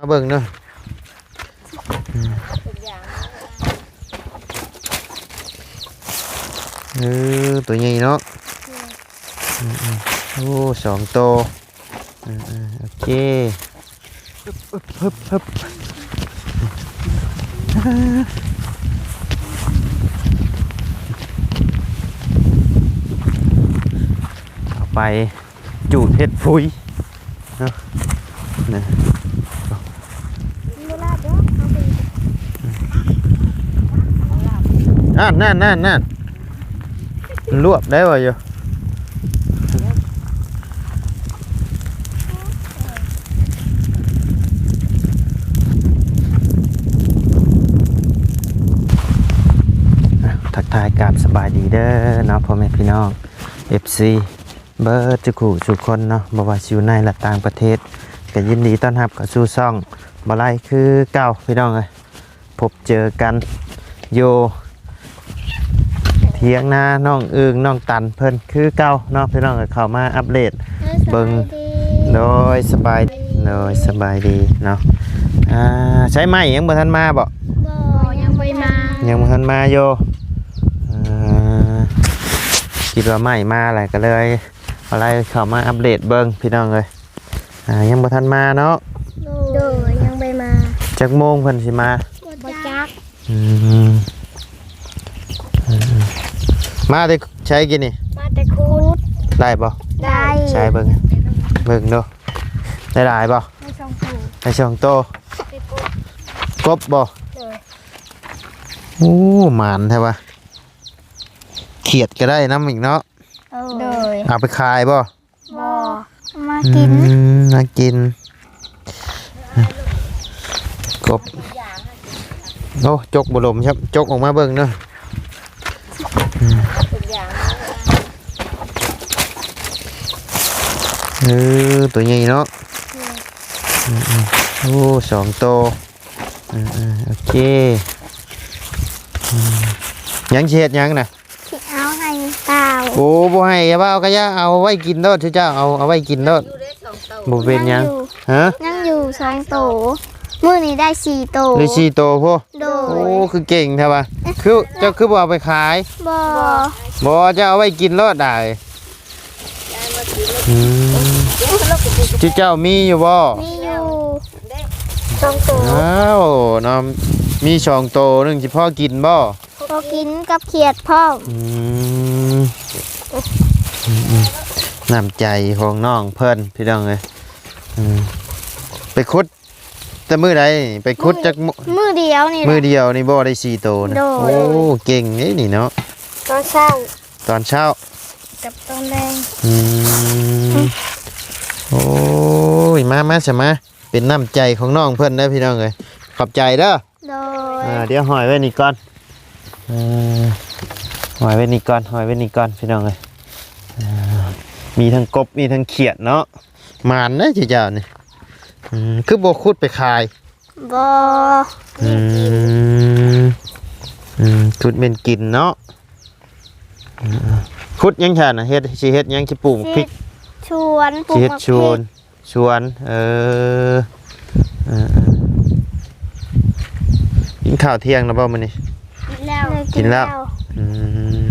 ເບິ່ງເນາະ. ເອີ ຕົວໃຫຍ່ເນາະ. ອືມໆ ໂອ້ ສອງໂຕ. ເອີໆ ໂອເຄ ຮຶບໆ ເອົາໄປຈູດເຮັດຝຸ່ນເນາະ ນະ. ນັ້ນໆໆໆ ລວບໄດ້ບໍ່ຢູ່. ອ່ະ ທັກທາຍກາບສະບາຍດີເດີເນາະ ພໍ່ແມ່ພີ່ນ້ອງ ເອັຟຊີ ເບິດທຸກຜູ້ທຸກຄົນເນາະ ບໍ່ວ່າຊິຢູ່ໃນ ແລະ ຕ່າງປະເທດ ກໍຍິນດີຕ້ອນຮັບເຂົ້າສູ່ຊ່ອງບໍ່ໄລຄືເກົ່າ ພີ່ນ້ອງເອີຍ. ພົບເຈີກັນຢູ່ຖຽງນານ້ອງອຶ່ງ ນ້ອງຕັນເພິ່ນຄືເກົ່າເນາະ ພີ່ນ້ອງເອີຍ. ເຂົ້າມາອັບເດດເບິ່ງ ໂດຍ ສະບາຍ ໂດຍ ສະບາຍດີເນາະ. ອ່າ ໃຊ້ໄມ້ຍັງບໍ່ທັນມາບໍ່? ບໍ່ ຍັງບໍ່ມາ ຍັງບໍ່ທັນມາຢູ່. ອ່າ ຄິດວ່າໄມ້ມາແລ້ວ ກໍເລີຍ ອາໄລເຂົ້າມາອັບເດດເບິ່ງ ພີ່ນ້ອງເອີຍ. ອ່າ ຍັງບໍ່ທັນມາເນາະ. ໂດຍ ຍັງບໍ່ມາ. ຈັກໂມງເພິ່ນຊິມາ? ບໍ່ຈັກ. ອືມ ມາແຕ່ໃສກີ້ນີ້? ມາແຕ່ຂຸດ. ໄດ້ບໍ່? ໄດ້. ໃສເບິ່ງ ເບິ່ງດູ ໄດ້ຫຼາຍບໍ່? ໄດ້ສອງໂຕ ໄດ້ສອງໂຕ. ໄດ້ກົບ ກົບບໍ່? ໂດຍ. ໂອ້ ໝານແທ້ວ່າ ຂຽດກໍໄດ້ນຳອີກເນາະ. ໂດຍ. ເອົາໄປຂາຍບໍ່? ບໍ່ ມາກິນ. ອືມ ມາກິນກົບ. ໂອ້ ຈົກບໍ່ລົມຊ້ຳ ຈົກອອກມາເບິ່ງເນາະ. ອືມ ເອີ ຕົວໃຫຍ່ເນາະ. ອືມ ອືມໆ ໂອ້ ສອງໂຕ. ເອີໆ ໂອເຄ. ອືມ ຍັງຊິເຮັດຫຍັງນະ? ຊິເອົາໃຫ້ເຕົາ. ໂອ້ ບໍ່ໃຫ້ ຢ່າວ່າເອົາກະຢ່າ ເອົາໄວ້ກິນໂລດ ເຈົ້າເອົາ ເອົາໄວ້ກິນໂລດ. ບໍ່ເປັນຫຍັງ. ຮະ? ຍັງຢູ່ສອງໂຕ. ມື້ນີ້ໄດ້ສີ່ໂຕ. ໄດ້ສີ່ໂຕພຸ້ນ. ໂດຍ. ໂອ້ ຄືເກັ່ງແທ້ວະ. ຄື ເຈົ້າຄືບໍ່ເອົາໄປຂາຍ? ບໍ່ ບໍ່ ເຈົ້າເອົາໄວ້ກິນໂລດໄດ. ອືມ ຈຸເຈົ້າມີຢູ່ບໍ່? ມີຢູ່ສອງໂຕ. ອ້າວ ເນາະ ມີສອງໂຕ ໜຶ່ງຊິພໍກິນບໍ່? ພໍກິນກັບຂຽດພ້ອມ. ອືມ ອືມໆ ນ້ຳໃຈຂອງນ້ອງເພິ່ນ ພີ່ນ້ອງເອີຍ. ອືມ ໄປຂຸດແຕ່ມື້ໃດ? ໄປຂຸດຈັກມື້? ມື້ດຽວນີ້ ມື້ດຽວນີ້ບໍ່ໄດ້ສີ່ໂຕນະ. ໂດຍ. ໂອ້ ເກັ່ງເດ້ນີ້ເນາະ. ຕອນເຊົ້າ ຕອນເຊົ້າກັບຕອນແລງ. ອືມ ໂອ້ຍ ມາ ມາຊະມາ. ເປັນນ້ຳໃຈຂອງນ້ອງເພິ່ນເດີພີ່ນ້ອງເອີຍ. ຂອບໃຈເດີ. ໂດຍ. ອ່າ ດຽວຫ້ອຍໄວ້ນີ້ກ່ອນ. ເອີ ຫ້ອຍໄວ້ນີ້ກ່ອນ ຫ້ອຍໄວ້ນີ້ກ່ອນ ພີ່ນ້ອງເອີຍ. ອ່າ ມີທັງກົບ ມີທັງຂຽດເນາະ. ໝານເດີເຈົ້ານີ້. ອືມ ຄືບໍ່ຂຸດໄປຂາຍ? ບໍ່. ອືມ ອືມ ຂຸດແມ່ນກິນເນາະ. ອືມ ຂຸດຫຍັງຊັ້ນນະ? ເຮັດ ຊິເຮັດຫຍັງ? ຊິປູກໝາກພິກ? ຊິເຮັດສວນ ປູກໝາກພິກ. ສວນ ເອີ ເອີໆ ກິນຂ້າວທ່ຽງແລ້ວບໍ່ມື້ນີ້? ກິນແລ້ວ. ກິນແລ້ວ. ອືມ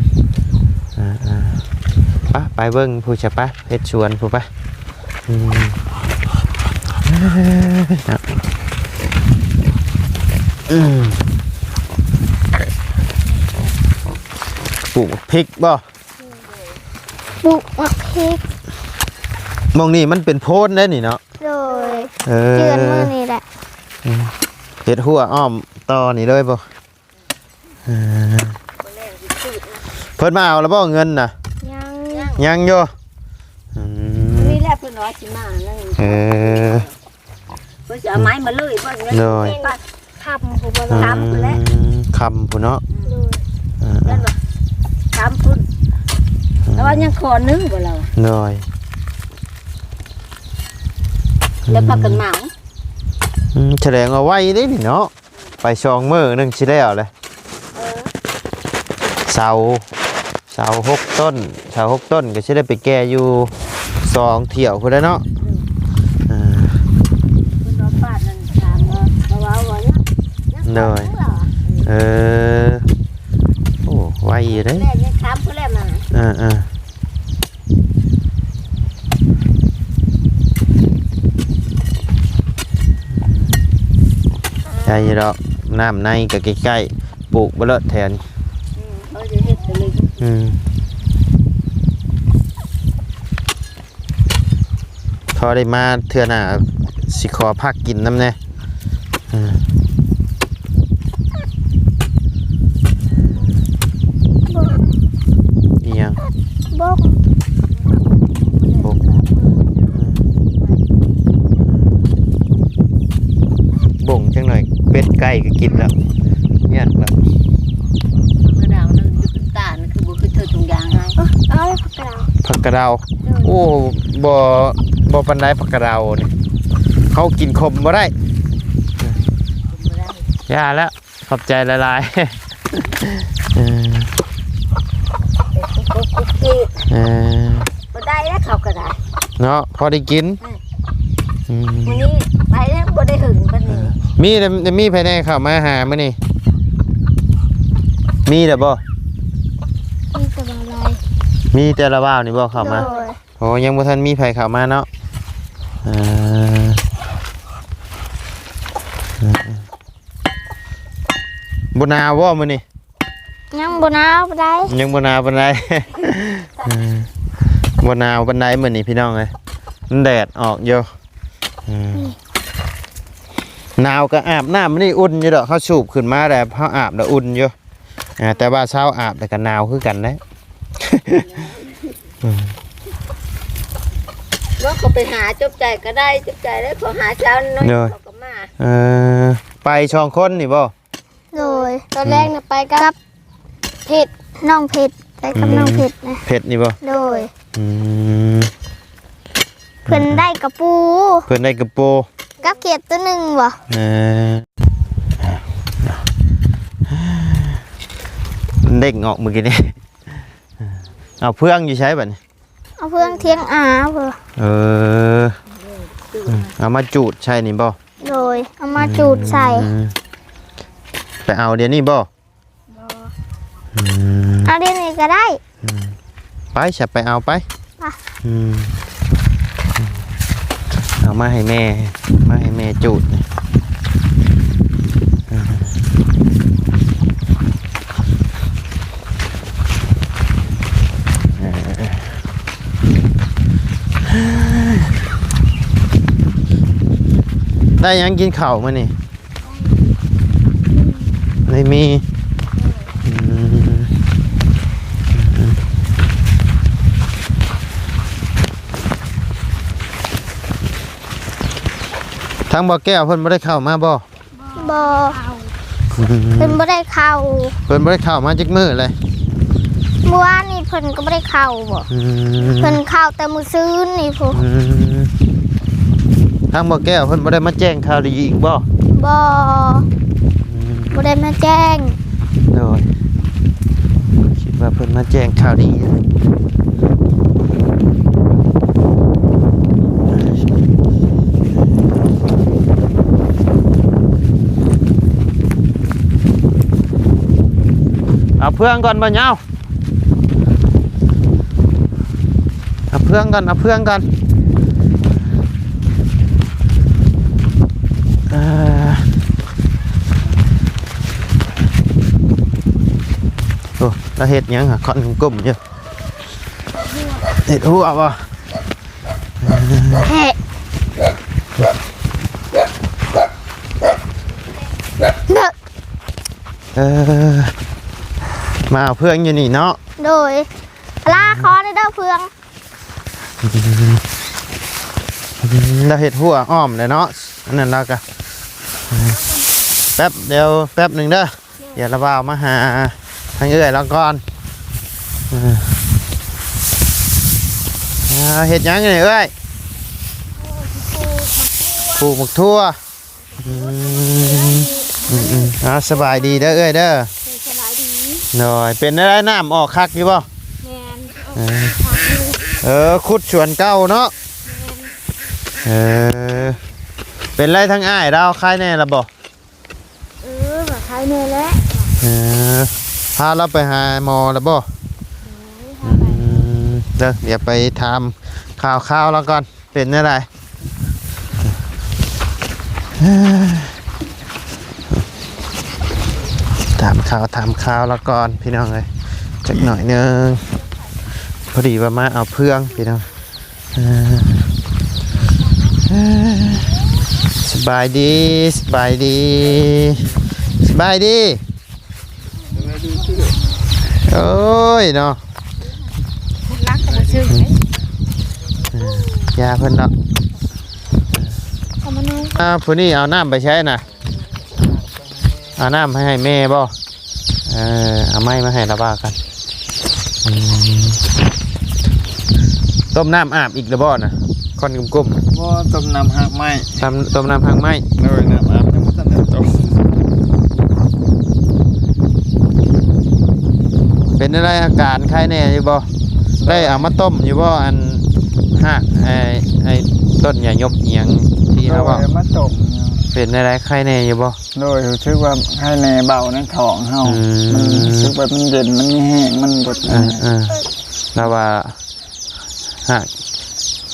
ເອີໆ ໄປ ໄປເບິ່ງພຸ້ນຊະ ໄປເຮັດສວນພຸ້ນໄປ. ອືມ ອືມ ປູກໝາກພິກບໍ່? ປູກໝາກພິກ. ໝ່ອງນີ້ມັນເປັນໂພນເດ້ນີ້ເນາະ. ໂດຍ. ເອີ ເດືອນມື້ນີ້ແຫຼະ. ອືມ ເຮັດຮົ້ວອ້ອມຕໍ່ນີ້ເລີຍບໍ່? ເອີ ເພິ່ນມາເອົາແລ້ວບໍ່ເງິນນະ? ຍັງ ຍັງຢູ່. ອືມ ນີ້ແຫຼະເພິ່ນວ່າຊິມານັ້ນ. ເອີ ເພິ່ນຊິເອົາໄມ້ມາເລີຍບໍ່? ເງິນ. ໂດຍ. ຄ່ຳພຸ້ນບໍ່ລະ? ອືມ ຄ່ຳພຸ້ນແຫຼະ. ຄ່ຳພຸ້ນເນາະ. ໂດຍ. ເອີ ຄ່ຳພຸ້ນ. ອືມ ແຕ່ວ່າຍັງຂໍໜຶ່ງບໍ່ລະ? ໂດຍ. ແລ້ວພາກັນເໝົາ. ອືມ ສະແດງວ່າໄວເດ້ນີ້ເນາະ. ໄປສອງມື້ໜຶ່ງຊິແລ້ວແຫຼະ. ເອີ ເສົາ ເສົາຫົກຕົ້ນ ເສົາຫົກຕົ້ນກໍຊິໄດ້ໄປແກ່ຢູ່ສອງຖ້ຽວພຸ້ນແຫຼະເນາະ. ເອີ ເອີ ເພິ່ນວ່າປາດນັ້ນສາມ ໂດຍ ເອີ ໂອ້ ໄວຢູ່ເດ້ ແລ່ນຍັງຄ້ຳພຸ້ນແຫຼະມາ ເອີໆ ໄດ້ຢູ່ດອກ ນ້ຳໃນກໍໃກ້ໆ ປູກໄປໂລດແຖວນີ້ ອືມ ເຂົາຈະເຮັດໄປເລີຍ ອືມ ພໍໄດ້ມາເທື່ອໜ້າ ຊິຂໍພັກກິນນຳແດ່ ເອີ ອີ່ຫຍັງ? ບົກ ບົກ ເອີ ບົງຈັກໜ້ອຍ ເປັດໄກ່ກໍກິນແລ້ວ ຍາກແລ້ວ ກະດາວນັ້ນຢູ່ ຕານຄືບໍ່ຄືເທີຖົງຢາງໃຫ້ ເອີ ເອົາຜັກກະດາວ ຜັກກະດາວ ໂດຍ ໂອ້ ບໍ່ ບໍ່ປານໃດຜັກກະດາວນີ້ ເຮົາກິນຂົມບໍ່ໄດ້ ຂົມບໍ່ໄດ້ ຢ່າແລ້ວ ຂອບໃຈຫຼາຍໆ ເອີ ເອີ ບໍ່ໄດ້ແລ້ວເຂົາກໍໄດ້ ເນາະ ພໍໄດ້ກິນ ອືມ ອືມ ມື້ນີ້ໄປແລ້ວບໍ່ໄດ້ຫຶງປານນີ້ ເອີ ມີແຕ່ ມີໃຜແດ່ເຂົ້າມາຫາມື້ນີ້ ມີແລ້ວບໍ່? ມີແຕ່ບ່າວລາຍ ມີແຕ່ລາວບ່າວນີ້ບໍ່ເຂົ້າມາ? ໂດຍ ໂອ້ ຍັງບໍ່ທັນມີໃຜເຂົ້າມາເນາະ ເອີ ເອີ ບໍ່ໜາວບໍ່ມື້ນີ້? ຍັງບໍ່ໜາວປານໃດ ຍັງບໍ່ໜາວປານໃດ ເອີ ບໍ່ໜາວປານໃດມື້ນີ້ພີ່ນ້ອງເອີຍ ມັນແດດອອກຢູ່ ເອີ ອືມ ໜາວກໍອາບນ້ຳນີ້ອຸ່ນຢູ່ດອກ ເຮົາສູບຂຶ້ນມາແລ້ວເຮົາອາບແລ້ວອຸ່ນຢູ່ ອ່າ ແຕ່ວ່າເຊົ້າອາບແລ້ວກໍໜາວຄືກັນເດ້ ອືມ ວ່າເຂົາໄປຫາຈົບໃຈກໍໄດ້ ຈົບໃຈແລ້ວເຂົາຫາເຊົ້ານ້ອຍ ໂດຍ ເຂົາກໍມາ ເອີ ໄປສອງຄົນນີ້ບໍ່? ໂດຍ ຕອນແລກນະໄປກັບເພັດ ນ້ອງເພັດ ໄປກັບ ອືມ ນ້ອງເພັດນະ ເພັດນີ້ບໍ່? ໂດຍ ອືມ ເພິ່ນໄດ້ກະປູ ເພິ່ນໄດ້ກະປູ ກັບຂຽດໂຕໜຶ່ງບໍ່? ເອີ ເດ້ງອອກມື້ກີ້ນີ້ ເອົາເຟືອງຢູ່ໃສບັດນີ້? ເອົາເຟືອງຖຽງອາພຸ້ນ ເອີ ເອົາມາຈູດໃສ່ນີ້ບໍ່? ໂດຍ ເອົາມາຈູດໃສ່ ອືມ ໄປເອົາດຽວນີ້ບໍ່? ບໍ່ ອືມ ເອົາດຽວນີ້ກໍໄດ້ ອືມ ໄປຊະ ໄປເອົາໄປ ໄປ ອືມ ເອົາມາໃຫ້ແມ່ ມາໃຫ້ແມ່ຈູດ ໄດ້ຫຍັງກິນເຂົ້າມື້ນີ້? ໄດ້ມີ ອືມ ທາງບໍ່ແກ້ວເພິ່ນບໍ່ໄດ້ເຂົ້າມາບໍ່? ບໍ່ ອືມ ເພິ່ນບໍ່ໄດ້ເຂົ້າ ເພິ່ນບໍ່ໄດ້ເຂົ້າມາຈັກມື້ເລີຍ ເມື່ອວານນີ້ເພິ່ນກໍບໍ່ໄດ້ເຂົ້າບໍ? ອືມ ເພິ່ນເຂົ້າແຕ່ມື້ຊືນນີ້ພຸ້ນ ອືມ ທາງບໍ່ແກ້ວເພິ່ນບໍ່ໄດ້ມາແຈ້ງຂ່າວດີອີກບໍ? ບໍ່ ອືມ ບໍ່ໄດ້ມາແຈ້ງ ໂດຍ ຄິດວ່າເພິ່ນມາແຈ້ງຂ່າວດີ ເອົາເຟືອງກ່ອນບໍ່ເຍົາ ເອົາເຟືອງກ່ອນ ເອົາເຟືອງກ່ອນ ເອີ ໂອ້ ລາວເຮັດຫຍັງຫະ ຄວັນກຸ້ມຢູ່ ເຮັດຮົ້ວບໍ່? ເອີ ມາເອົາເຟືອງຢູ່ນີ້ເນາະ ໂດຍ ລາຂໍແດ່ເດີເຟືອງ ລາວເຮັດຮົ້ວອ້ອມແຫຼະເນາະ ອັນນັ້ນລາວກະ ແປັບດຽວ ແປັບໜຶ່ງເດີ ດຽວລາວບ່າວມາຫາທາງເອື້ອຍລາວກ່ອນ ເອີ ອ່າ ເຮັດຫຍັງນີ້ເອື້ອຍ? ປູກໝາກຖົ່ວ ປູກໝາກຖົ່ວ ອືມ ອືມໆ ອ່າ ສະບາຍດີເດີເອື້ອຍເດີ ສະບາຍດີ ໂດຍ ເປັນແນວໃດ ນ້ຳອອກຄັກຢູ່ບໍ່? ແມ່ນ ເອີ ເອີ ຂຸດສວນເກົ່າເນາະ ແມ່ນ ເອີ ເປັນໃດທາງອ້າຍລາວ ຄາຍແນ່ລະບໍ່? ເອີ ໄຄແນ່ແຫຼະ. ເອີ ພາລາວໄປຫາໝໍແລ້ວບໍ່? ໂດຍ ພາໄປ. ອືມ ເດີ ດຽວໄປຖາມຂ່າວຄາວລາວກ່ອນ ເປັນແນວໃດ? ຖາມຂ່າວ ຖາມຂ່າວລາວກ່ອນ ພີ່ນ້ອງເອີຍ ຈັກໜ້ອຍໜຶ່ງ. ພໍດີວ່າມາເອົາເຟືອງ ພີ່ນ້ອງ. ເອີ ສະບາຍດີ ສະບາຍດີ ສະບາຍດີ. ໂອ້ຍເນາະ ຄົນລັກກໍບໍ່ເຊີງເດ້. ເອີ ຢ່າເພິ່ນເນາະ. ເອົາມານອນ. ອ້າວ ຜູ້ນີ້ເອົານ້ຳໄປໃສນະ? ເອົານ້ຳໃຫ້ແມ່ບໍ່? ເອີ ເອົາໄມ້ມາໃຫ້ລາວວ່າກັນ. ອືມ ຕົ້ມນ້ຳອາບອີກແລ້ວບໍ່ນະ? ຄວັນກຸ້ມໆ ບໍ່ ຕົ້ມນ້ຳຮາກໄມ້. ຕົ້ມ ຕົ້ມນ້ຳຮາກໄມ້. ໂດຍ ນ້ຳອາບຍັງບໍ່ທັນໄດ້ຕົ້ມ. ເປັນຈັ່ງໃດ ອາການໄຄແນ່ຢູ່ບໍ່? ໄດ້ເອົາມາຕົ້ມຢູ່ບໍ່? ອັນຮາກ ໄອ້ ໄອ້ຕົ້ນຢາຍົບອີ່ຫຍັງທີ່ເຮົາເວົ້າ. ໂດຍ ເອົາມາຕົ້ມຢູ່. ເປັນຈັ່ງໃດ ໄຄແນ່ຢູ່ບໍ່? ໂດຍ ຮູ້ສຶກວ່າໄຄແນ່ ເບົາໃນທ້ອງເຮົາ. ອືມ ມັນຮູ້ສຶກວ່າມັນເຢັນ ມັນມີແຮງ ມັນບໍ່ ເອີ ເອີ ລາວວ່າຮາກ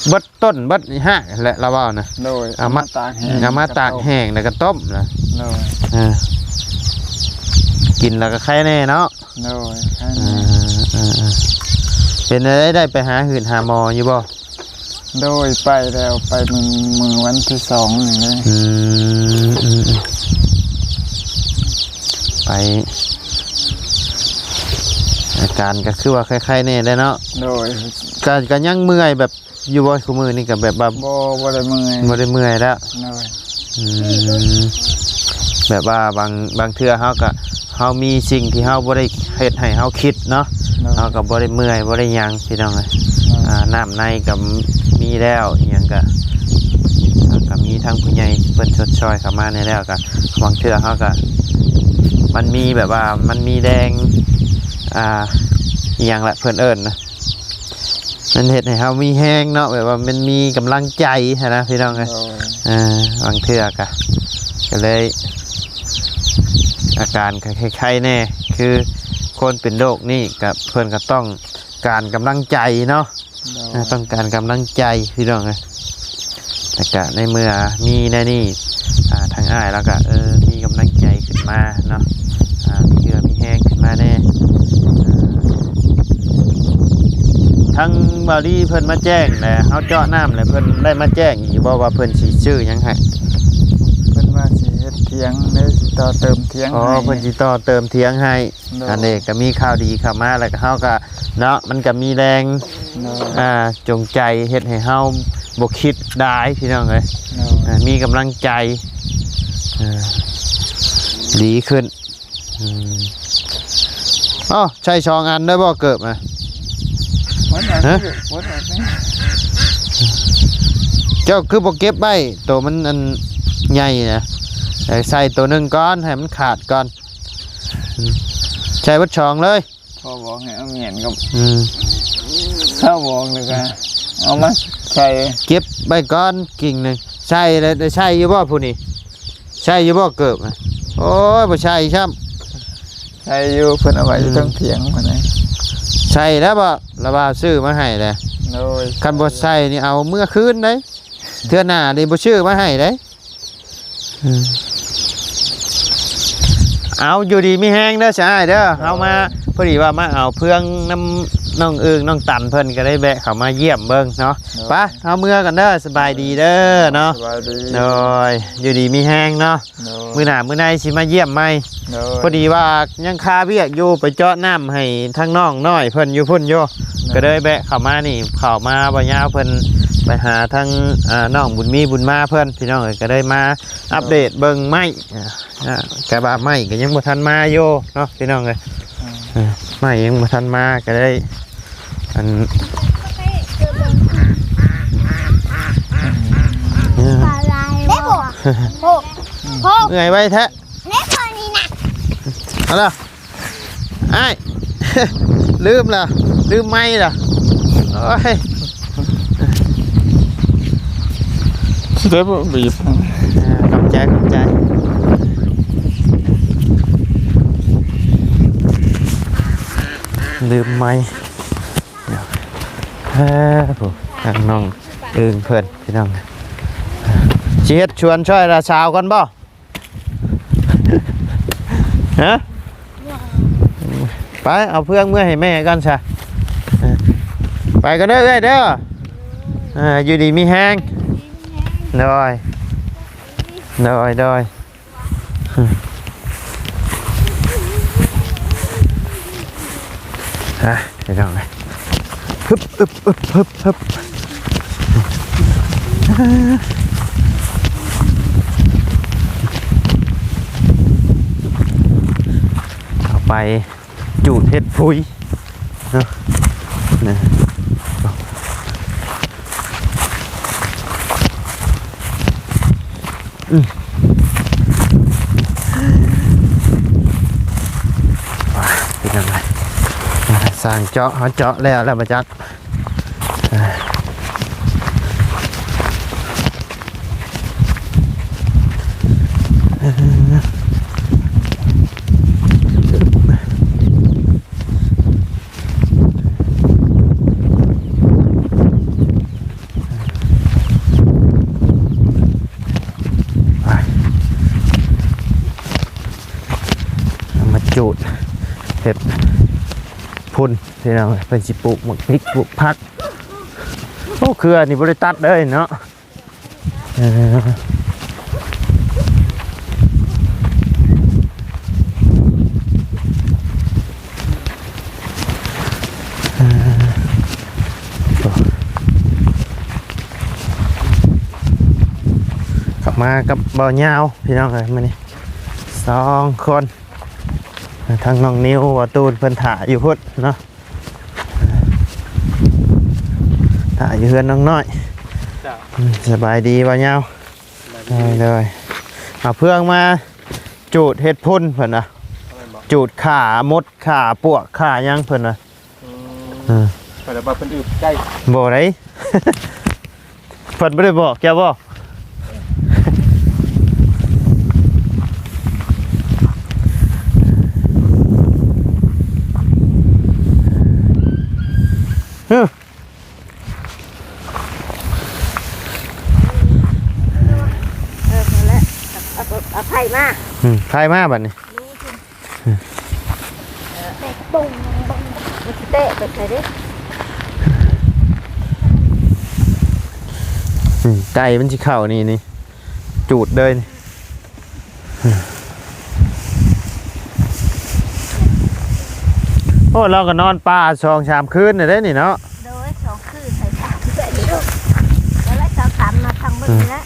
ເບິດ ຕົ້ນເບິດຮາກແຫຼະ ລາວເວົ້ານະ. ໂດຍ ເອົາມາ ເອົາມາຕາກແຫ້ງ ອືມ ເອົາມາຕາກແຫ້ງແລ້ວກໍຕົ້ມນະ. ໂດຍ ເອີ ກິນແລ້ວກໍໄຄແນ່ເນາະ. ໂດຍ ໄຄແນ່. ເອີ ເອີ ເອີ ເປັນຈັ່ງໃດ ໄດ້ໄປຫາຫືດຫາໝໍຢູ່ບໍ່? ໂດຍ ໄປແລ້ວ ໄປມື້ ມື້ວັນທີສອງນີ້ເດ້. ອືມ ອືມ ອືມ ໄປ ອາການກໍຄືວ່າໄຄແນ່ແລ້ວເນາະ. ໂດຍ ກໍ ກໍຍັງເມື່ອຍແບບ ຢູ່ບໍ່? ຄູ່ມື້ນີ້ກໍແບບວ່າ ບໍ່ ບໍ່ໄດ້ເມື່ອຍ ບໍ່ໄດ້ເມື່ອຍແລ້ວ. ໂດຍ ອືມ ແບບວ່າບາງ ບາງເທື່ອເຮົາກໍ ເຮົາມີສິ່ງທີ່ເຮົາບໍ່ໄດ້ເຮັດໃຫ້ເຮົາຄິດເນາະ. ໂດຍ ເຮົາກໍບໍ່ໄດ້ເມື່ອຍ ບໍ່ໄດ້ຫຍັງ ພີ່ນ້ອງເອີຍ. ໂດຍ ອ່າ ນ້ຳໃນກໍມີແລ້ວ ອີ່ຫຍັງກໍ ກໍມີທາງຜູ້ໃຫຍ່ເພິ່ນຊົດຊ່ອຍເຂົ້າມາແດ່ແລ້ວ ກໍບາງເທື່ອເຮົາກໍ ມັນມີແບບວ່າ ມັນມີແຮງ ອ່າ ອີ່ຫຍັງລະ ເພິ່ນເອີ້ນນະ ມັນເຮັດໃຫ້ເຮົາມີແຮງເນາະ ແບບວ່າມັນມີກຳລັງໃຈຫັ້ນນະ ພີ່ນ້ອງເອີຍ. ໂດຍ ເອີ ບາງເທື່ອກະ ກະເລີຍ ອາການກະໄຄໆແດ່ ຄືຄົນເປັນໂລກນີ້ກະ ເພິ່ນກະຕ້ອງການກຳລັງໃຈເນາະ. ໂດຍ ເອີ ຕ້ອງການກຳລັງໃຈ ພີ່ນ້ອງເອີຍ. ແລ້ວກະໃນເມື່ອມີແນວນີ້ ອ່າ ທາງອ້າຍລາວກະ ເອີ ມີກຳລັງໃຈຂຶ້ນມາເນາະ ອ່າ ມີເຫື່ອມີແຮງຂຶ້ນມາແດ່. ອ່າ ທາງບ່າວລີເພິ່ນມາແຈ້ງແລ້ວ ເຮົາເຈາະນ້ຳແລ້ວ ເພິ່ນໄດ້ມາແຈ້ງອີກບໍ່ວ່າເພິ່ນຊິຊື້ຫຍັງໃຫ້? ເພິ່ນວ່າຊິເຮັດຖຽງເດ້ ຊິຕໍ່ເຕີມຖຽງໃຫ້. ອໍ ເພິ່ນຊິຕໍ່ເຕີມຖຽງໃຫ້. ໂດຍ ອັນນີ້ກໍມີຂ່າວດີເຂົ້າມາ ແລ້ວກໍເຮົາກໍເນາະ ມັນກໍມີແຮງ ໂດຍ ອ່າ ຈົງໃຈເຮັດໃຫ້ເຮົາບໍ່ຄິດຫຼາຍ ພີ່ນ້ອງເອີຍ. ໂດຍ ອ່າ ມີກຳລັງໃຈ ອ່າ ດີຂຶ້ນ. ອືມ ອໍ ໃສ່ສອງອັນໄດ້ບໍ່ເກີບນະ? ຮະ? ເຈົ້າຄືບໍ່ເກັບໄວ້ ໂຕມັນອັນໃຫຍ່ນະ? ໃສ່ໂຕໜຶ່ງກ່ອນ ໃຫ້ມັນຂາດກ່ອນ. ອືມ ໃສ່ເບິດສອງເລີຍ. ພໍ່ບອກໃຫ້ເອົາແມ່ນກັບ ອືມ ເຂົາບອກ ແລ້ວກະເອົາມາໃສ່ ເກັບໄວ້ກ່ອນກິ່ງໜຶ່ງ. ໃສ່ແລ້ວ ໄດ້ໃສ່ຢູ່ບໍ່ຜູ້ນີ້? ໃສ່ຢູ່ບໍ່ເກີບ? ໂອ້ຍ ບໍ່ໃສ່ຊ້ຳ. ໃສ່ຢູ່ ເພິ່ນເອົາໄວ້ຢູ່ ອືມ ເທິງຖຽງພຸ້ນນະ. ໃສ່ແລ້ວບໍ່? ລະວ່າຊື້ມາໃຫ້ແຫຼະ. ໂດຍ ຄັນບໍ່ໃສ່ນີ້ເອົາເມືອຄືນເດ້. ເທື່ອໜ້ານີ້ບໍ່ຊື້ມາໃຫ້ເດ້. ອືມ ເອົາ ຢູ່ດີມີແຮງເດີຊະອ້າຍເດີ. ໂດຍ ເຮົາມາ ພໍດີວ່າມາເອົາເຟືອງນຳນ້ອງອຶ່ງນ້ອງຕັນ ເພິ່ນກໍໄດ້ແວະເຂົ້າມາຢ້ຽມເບິ່ງເນາະ. ໂດຍ ໄປ ເຮົາເມືອກັນເດີ. ສະບາຍດີເດີເນາະ. ສະບາຍດີ. ໂດຍ ຢູ່ດີມີແຮງເນາະ. ໂດຍ ມື້ໜ້າມື້ໃນຊິມາຢ້ຽມໃໝ່. ໂດຍ ພໍດີວ່າຍັງຄາວຽກຢູ່ ໄປເຈາະນ້ຳໃຫ້ທາງນ້ອງນ້ອຍເພິ່ນຢູ່ພຸ້ນຢູ່. ໂດຍ ກໍເລີຍແວະເຂົ້າມານີ້ ເຂົ້າມາບໍ່ຍາວ ເພິ່ນໄປຫາທາງ ອ່າ ນ້ອງບຸນມີບຸນມາເພິ່ນ ພີ່ນ້ອງເອີຍ. ກໍເລີຍມາອັບເດດເບິ່ງໄມ້ ອ່າ ກະວ່າໄມ້ກໍຍັງບໍ່ທັນມາຢູ່ເນາະ ພີ່ນ້ອງເອີຍ. ອ່າ ເອີ ໄມ້ຍັງບໍ່ທັນມາ ກໍເລີຍ ອັນ ເມື່ອຍໄວແທ້. ເອົາລະ ອ້າຍ ລືມລະ ລືມໄມ້ລະ. ໂອ້ຍ ຊິໄດ້ບໍ່ບີບ. ອ່າ ຂອບໃຈ ຂອບໃຈ. ໄໝ ເອີ ຜູ້ ທາງນ້ອງອຶ່ງເພິ່ນ ພີ່ນ້ອງ ຊິເຮັດສວນຊ່ອຍຫຼານສາວກ່ອນບໍ່? ຮະ? ໄປເອົາເຟືອງເມືອໃຫ້ແມ່ກ່ອນຊະ. ເອີ ໄປກ່ອນເດີເອື້ອຍເດີ. ເອີ ຢູ່ດີມີແຮງ. ໂດຍ ໂດຍ ໂດຍ. ອ່ະ ພີ່ນ້ອງເອີຍ ຮຶບ ອຶບ ອຶບ ຮຶບ ຮຶບ ເອົາໄປຈູດເຮັດພຸຍເນາະ ນະ. ອືມ ວ່າ ເປັນຈັ່ງໃດ ຊ່າງເຈາະ ເຮົາເຈາະແລ້ວ ແລ້ວບໍ່ຈັກ. ເອົາມາຈູດເຮັດພຸ້ນ ພີ່ນ້ອງ ເພິ່ນຊິປູກໝາກພິກ ປູກຜັກ. ໂອ້ ເຄືອນີ້ບໍ່ໄດ້ຕັດເລີຍເນາະ. ເອີ ກັບມາກັບບ່າວຍາວ ພີ່ນ້ອງເອີຍ ມື້ນີ້ສອງຄົນ ທັງນ້ອງນິວ ບ່າວຕູນ ເພິ່ນຖ້າຢູ່ພຸ້ນເນາະ. ຖ້າຢູ່ເຮືອນນ້ອງນ້ອຍ. ເຈົ້າ. ອືມ ສະບາຍດີບ່າວຍາວ. ສະບາຍດີ. ໂດຍ ໂດຍ. ເອົາເຟືອງມາຈູດເຮັດພຸ້ນເພິ່ນວ່າ ຈູດຂ້າມົດຂ້າປວກຂ້າຫຍັງເພິ່ນວ່າ. ອືມ ເອີ ຂ້ອຍລະວ່າເພິ່ນອຶບໃກ້ ບໍ່ໄດ້. ເພິ່ນບໍ່ໄດ້ບອກເຈົ້າບໍ່? ເອີ ເອີ ນັ້ນແຫຼະ ເອົາ ເອົາໄຜ່ມາ. ອືມ ໄຜ່ມາບັດນີ້. ເຕະປຸ້ງ ມັນຊິເຕະໄປໃສເດ້? ອືມ ໄກ່ມັນຊິເຂົ້ານີ້ ນີ້ ຈູດເລີຍນີ້. ໂອ້ ລາວກໍນອນປ່າສອງສາມຄືນແລ້ວເດ້ນີ້ເນາະ. ໂດຍ ສອງຄືນໃສ່ສາມເທື່ອຢູ່. ແລ້ວເຈົ້າຖາມມາທາງເບິ່ງນີ້ແຫຼະ.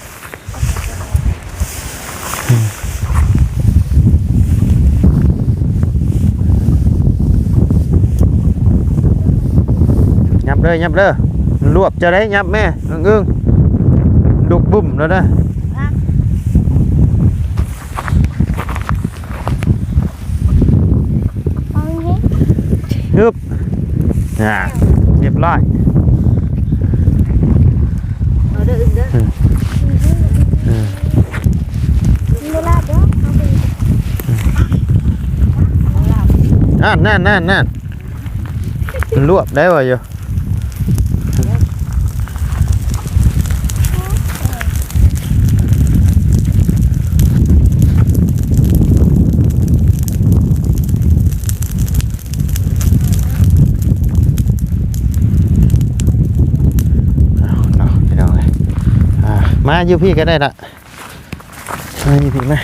ຫຍັບເດີ ຫຍັບເດີ ມັນລວບເຈົ້າໄດ໋. ຫຍັບແມ່ ອຶ້ງໆ ລຸກບຶ້ມແລ້ວນະ. ຮຶບ ອ່າ ຮຽບຮ້ອຍ. ເອົາເດີອຶ້ງເດີ. ອືມ ເອີ ນັ້ນໆໆໆ ມັນລວບໄດ້ວ່າຢູ່. ເອົາເນາະ ພີ່ນ້ອງເອີຍ ອ່າ ມາຢູ່ພີ້ກໍໄດ້ລະ. ມາຢູ່ພີ້ມາ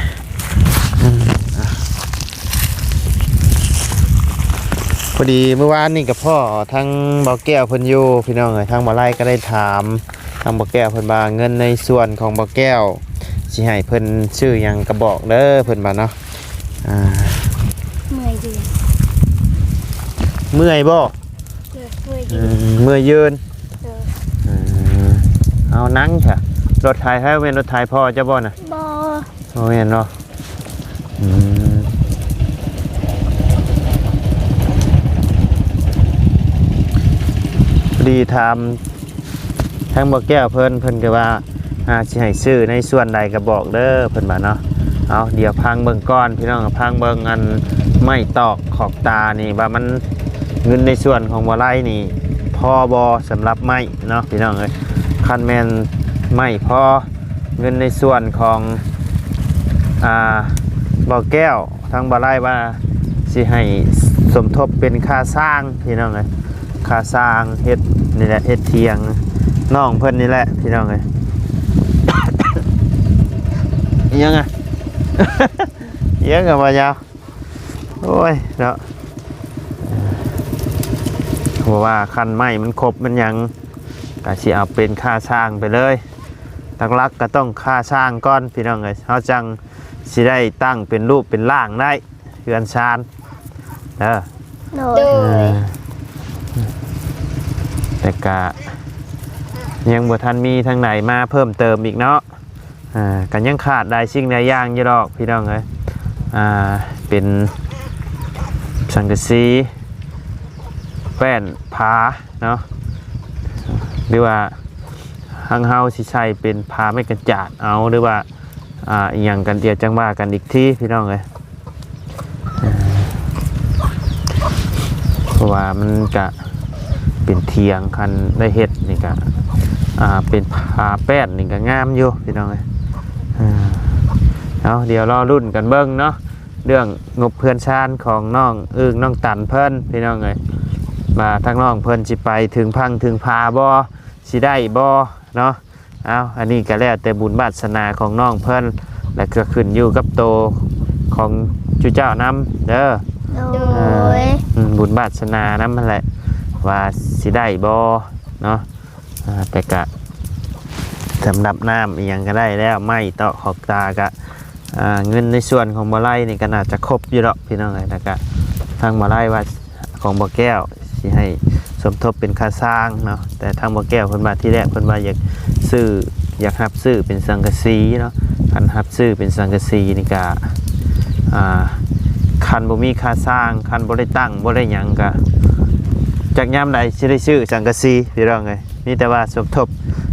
ອືມ ອ່ະ ພໍດີມື້ວານນີ້ກໍພໍ້ທາງບ່າວແກ້ວເພິ່ນຢູ່ ພີ່ນ້ອງເອີຍ. ທາງບ່າວໄລກໍໄດ້ຖາມທາງບ່າວແກ້ວເພິ່ນວ່າ ເງິນໃນສ່ວນຂອງບ່າວແກ້ວຊິໃຫ້ເພິ່ນຊື້ຫຍັງກໍບອກເດີ ເພິ່ນວ່າເນາະ. ອ່າ ເມື່ອຍຢູ່ ເມື່ອຍບໍ່? ເມື່ອຍ ເມື່ອຍ ອືມ ເມື່ອຍຢືນ. ເອີ ເອົານັ່ງຊະ. ລົດໄຖໃຜ? ແມ່ນລົດໄຖພໍ່ເຈົ້າບໍ່ນະ? ບໍ່ ບໍ່ແມ່ນເນາະ. ອືມ ພໍດີຖາມທາງບ່າວແກ້ວເພິ່ນ ເພິ່ນກໍວ່າ ອ່າ ຊິໃຫ້ຊື້ໃນສ່ວນໃດກໍບອກເດີ ເພິ່ນວ່າເນາະ. ເອົາ ດຽວພັງເບິ່ງກ່ອນ ພີ່ນ້ອງ ພັງເບິ່ງອັນໄມ້ຕອກຂອບຕານີ້ວ່າມັນ ເງິນໃນສ່ວນຂອງບໍ່ໄລນີ້ພໍບໍ່ສຳລັບໄມ້ເນາະພີ່ນ້ອງເອີຍ? ຄັນແມ່ນໄມ້ພໍ ເງິນໃນສ່ວນຂອງ ອ່າ ບໍ່ແກ້ວ ທາງບໍ່ໄລວ່າຊິໃຫ້ສົມທົບເປັນຄ່າສ້າງພີ່ນ້ອງເອີຍ, ຄ່າສ້າງເຮັດນີ້ແຫຼະ ເຮັດຖຽງນ້ອງເພິ່ນນີ້ແຫຼະພີ່ນ້ອງເອີຍ. ອີຫຍັງອະ? ອີຫຍັງອະ ບໍ່ຍາວ? ໂອ້ຍເນາະ ເພາະວ່າຄັນໄມ້ມັນຄົບມັນຫຍັງ ກະຊິເອົາເປັນຄ່າສ້າງໄປເລີຍ. ຫຼັກໆ ກະຕ້ອງຄ່າສ້າງກ່ອນພີ່ນ້ອງເອີຍ, ເຮົາຈັ່ງຊິໄດ້ຕັ້ງເປັນຮູບເປັນຮ່າງໄດ້ ເຮືອນຊານເດີ. ໂດຍ ເອີ ແຕ່ກະຍັງບໍ່ທັນມີທາງໃດມາເພີ່ມເຕີມອີກເນາະ. ອ່າ ກໍຍັງຂາດຫຼາຍສິ່ງຫຼາຍຢ່າງຢູ່ດອກພີ່ນ້ອງເອີຍ. ອ່າ ເປັນສັງກະສີ ແປ້ນ ຝາເນາະ ຫຼືວ່າທາງເຮົາຊິໃສ່ເປັນຝາໄມ້ກະຈາດເອົາ ຫຼືວ່າ ອ່າ ອີ່ຫຍັງກັນ ດຽວຈັ່ງວ່າກັນອີກທີພີ່ນ້ອງເອີຍ. ເພາະວ່າມັນກະເປັນຖຽງ ຄັນໄດ້ເຮັດນີ້ກະ ອ່າ ເປັນຝາແປ້ນນີ້ກະງາມຢູ່ພີ່ນ້ອງເອີຍ. ເອົາ ດຽວລໍລຸ້ນກັນເບິ່ງເນາະ ເລື່ອງງົບເຮືອນຊານຂອງນ້ອງອຶ່ງ ນ້ອງຕັນເພິ່ນພີ່ນ້ອງເອີຍ ວ່າທາງນ້ອງເພິ່ນຊິໄປເຖິງຝັ່ງເຖິງຝາບໍ່ ຊິໄດ້ບໍ່ເນາະ. ເອົາ ອັນນີ້ກໍແລ້ວແຕ່ບຸນວາດສະໜາຂອງນ້ອງເພິ່ນ ແລະ ກໍຂຶ້ນຢູ່ກັບໂຕຂອງຈຸເຈົ້ານຳເດີ. ໂດຍ ເອີ ອືມ ບຸນວາດສະໜານຳຫັ້ນແຫຼະ ວ່າຊິໄດ້ບໍ່ເນາະ. ອ່າ ແຕ່ກະສຳລັບນ້ຳອີ່ຫຍັງກໍໄດ້ແລ້ວ ໄມ້ຕອກຂອບຕາກະ ອ່າ ເງິນໃນສ່ວນຂອງບໍ່ໄລນີ້ກໍໜ້າຈະຄົບຢູ່ດອກພີ່ນ້ອງເອີຍ. ແລ້ວກະທາງບໍ່ໄລວ່າ ຂອງບໍ່ແກ້ວຊິໃຫ້ສົມທົບເປັນຄ່າສ້າງເນາະ, ແຕ່ທາງບໍ່ແກ້ວເພິ່ນວ່າ ທີແລກເພິ່ນວ່າຢາກຊື້ ຢາກຮັບຊື້ເປັນສັງກະສີເນາະ. ຄັນຮັບຊື້ເປັນສັງກະສີນີ້ກະ ອ່າ ຄັນບໍ່ມີຄ່າສ້າງ ຄັນບໍ່ໄດ້ຕັ້ງ ບໍ່ໄດ້ຫຍັງ ກະຈັກຍາມໃດຊິໄດ້ຊື້ສັງກະສີພີ່ນ້ອງເອີຍ. ມີແຕ່ວ່າສົມທົບ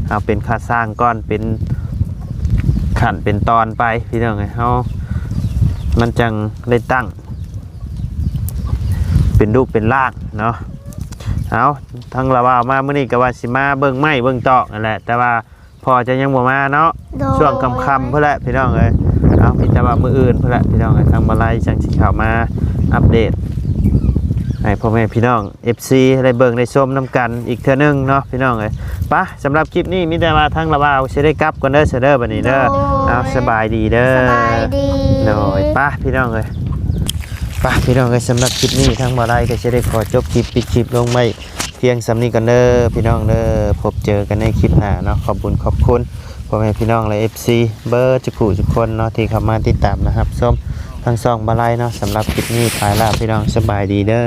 ເອົາເປັນຄ່າສ້າງກ່ອນ ເປັນຂັ້ນເປັນຕອນໄປພີ່ນ້ອງເອີຍ, ເຮົາ ມັນຈັ່ງໄດ້ຕັ້ງ ເປັນຮູບເປັນຮ່າງເນາະ. ເອົາ ທາງລາວາວມາມື້ນີ້ກໍວ່າຊິມາເບິ່ງໄມ້ເບິ່ງຕອກນັ້ນແຫຼະ ແຕ່ວ່າພໍ່ຈະຍັງບໍ່ມາເນາະ. ໂດຍ ຊ່ວງຄ່ຳໆພຸ້ນແຫຼະພີ່ນ້ອງເອີຍ. ເອົາ ມີແຕ່ວ່າມື້ອື່ນພຸ້ນແຫຼະພີ່ນ້ອງເອີຍ ທາງບໍ່ໄລຈັ່ງຊິເຂົ້າມາອັບເດດໃຫ້ພໍ່ແມ່ພີ່ນ້ອງ ເອັຟຊີ ໄດ້ເບິ່ງໄດ້ຊົມນຳກັນອີກເທື່ອໜຶ່ງເນາະພີ່ນ້ອງເອີຍ. ປະ ສຳລັບຄລິບນີ້ມີແຕ່ວ່າທາງລາວາວຊິໄດ້ກັບກ່ອນເດີ ຊະເດີ ບັດນີ້ເດີ. ໂດຍ ເອົາ ສະບາຍດີເດີ ສະບາຍດີ. ໂດຍ ປະພີ່ນ້ອງເອີຍ ປະພີ່ນ້ອງເອີຍ. ສຳລັບຄລິບນີ້ທາງບ່າວໄລກໍຊິໄດ້ຂໍຈົບຄລິບ ປິດຄລິບລົງໄວ້ພຽງສ່ຳນີ້ກ່ອນເດີພີ່ນ້ອງເດີ. ພົບເຈີກັນໃນຄລິບໜ້າເນາະ. ຂອບບຸນຂອບຄຸນພໍ່ແມ່ພີ່ນ້ອງ ແລະ ເອັຟຊີ ເບິດທຸກຜູ້ທຸກຄົນເນາະ ທີ່ເຂົ້າມາຕິດຕາມ ແລະ ຮັບຊົມທາງຊ່ອງບ່າວໄລເນາະ. ສຳລັບຄລິບນີ້ໄປລະພີ່ນ້ອງ ສະບາຍດີເດີ.